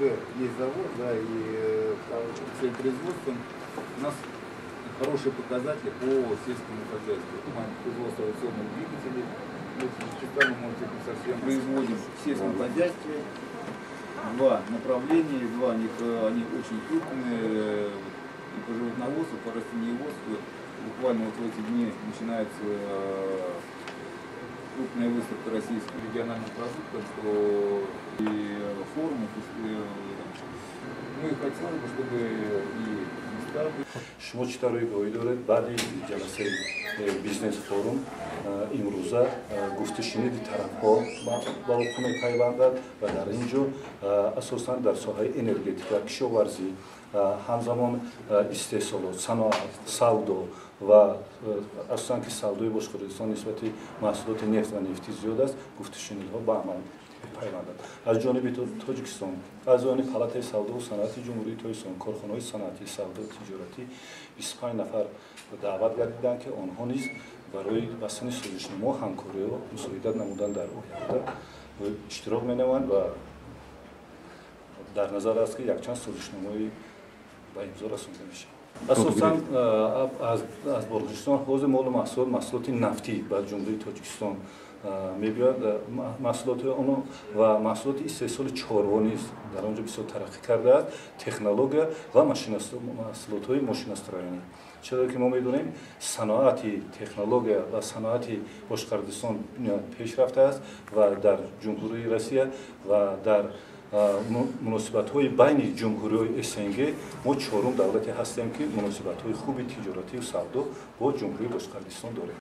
СНГ есть завод, да, и своим производством у нас хорошие показатели по сельскому хозяйству. Производство авиационных двигателей. Мы в можете совсем производим в сельском хозяйстве. Два направления, два них, они очень крупные, и по животноводству, по растениеводству. Буквально вот в эти дни начинается крупная выставка российских региональных продуктов, что и форумов, и, ну и хотелось бы, чтобы и места были. Шумо чӣ тавре гувоҳӣ доред, баъди ҷаласаи бизнес-форум имрӯза гуфтушуниди тарафҳо ба вуқӯъ мепайвандад ва дар ин ҷо асосан дар соҳаи энергетика, кишоварзӣ, ҳамзамон истеҳсолот, саноат, савдо ва асосан ки савдои Бошқурдистон нисбати маҳсулоти нефт ва нефтӣ зиёд аст, гуфтушунидҳо ба амал мепайвандад. Аз ҷониби Тоҷикистон, аз ҷониби Палатаи савдову саноати Ҷумҳурии Тоҷикистон, корхонаҳои саноатӣ, савдои тиҷоратӣ 25 нафар даъват гардиданд, ки онҳо низ барои бастани созишнома, ҳамкориҳо мусоидат намудан дар оянда иштирок менамоянд ва дар назар аст, ки якчанд созишномаи ба имзо расонда мешавад. Асосан аз Бошқурдистон ҳозир молу маҳсулот, маҳсулоти нафтӣ ба Ҷумҳурии Тоҷикистон мебиёяд, маҳсулоти оно ва маҳсулоти истеҳсоли чорво низ дар он ҷо бисёр тараққӣ кардааст, технология ва маҳсулотҳои мошиностроенӣ. Чаро ки мо медонем, саноати технология ва саноати Бошқурдистон пеш рафтааст ва дар Ҷумҳурии Россия ва дар муносибатҳои байни ҷумҳуриҳои СНГ мо чорум давлате ҳастем, ки муносибатҳои хуби тиҷоратию савдо бо Ҷумҳурии Бошқурдистон дорем.